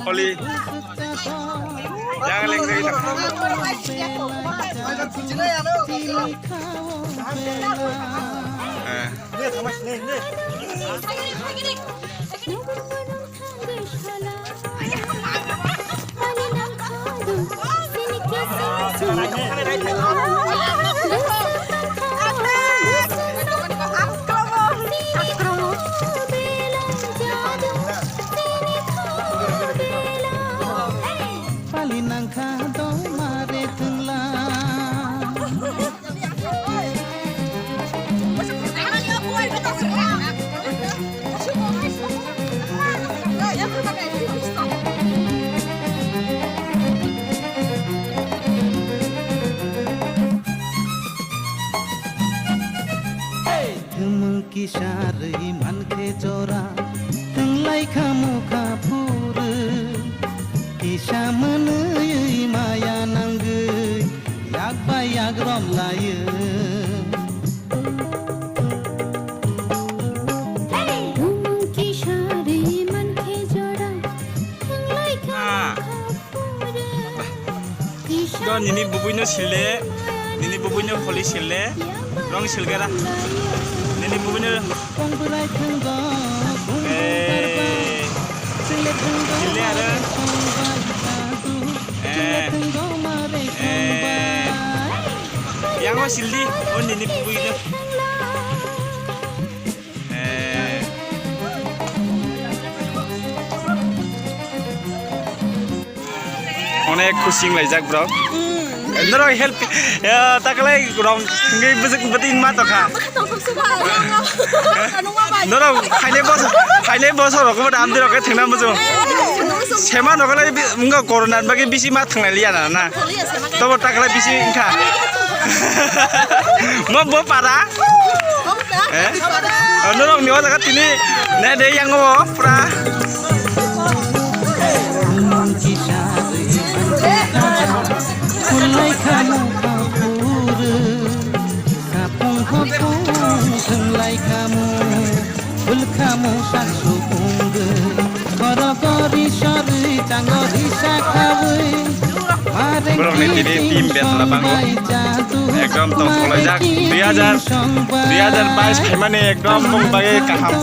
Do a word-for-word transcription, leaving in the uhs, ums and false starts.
Holi. Yang leng leng. Eh. Pali nangkha dong mare thwngla. Thwmwng kisa rwi mankhe jora, thwnglai kha mokha phuru. Kisa mwnwi maya nangwi, yak bai yak romlaiyo. Thwmwng kisa rwi mankhe jora, thwnglai kha mokha phuru. Do nini bubuino sille, nini bubuino holi sille, rong silgera. Nini bubuino. Eh. Sille aro. Eh. Eh. Yango sildi, o nini bubuino. Eh. Onek khusi wnglaijak borok. Norok help, ya, takalai rong hwnkhe bwswk bwtwi ma tongkha. Norok phainai bosor, phainai bosor rok bo dam dirok khe thwngna muchung. Sema nokolai wngkha corona ni bagwi bisi ma thwnglai liya na, na. Tobo takalai bisi wngkha. Mo bo para. Eh? Oh, norok ni o jaga tini ne de yang o pura. Borokni tini team betla bango. Ekdom tong kholaijak. Dui hajar, dui hajar bais phaimani ekdom bong bagwi kaham.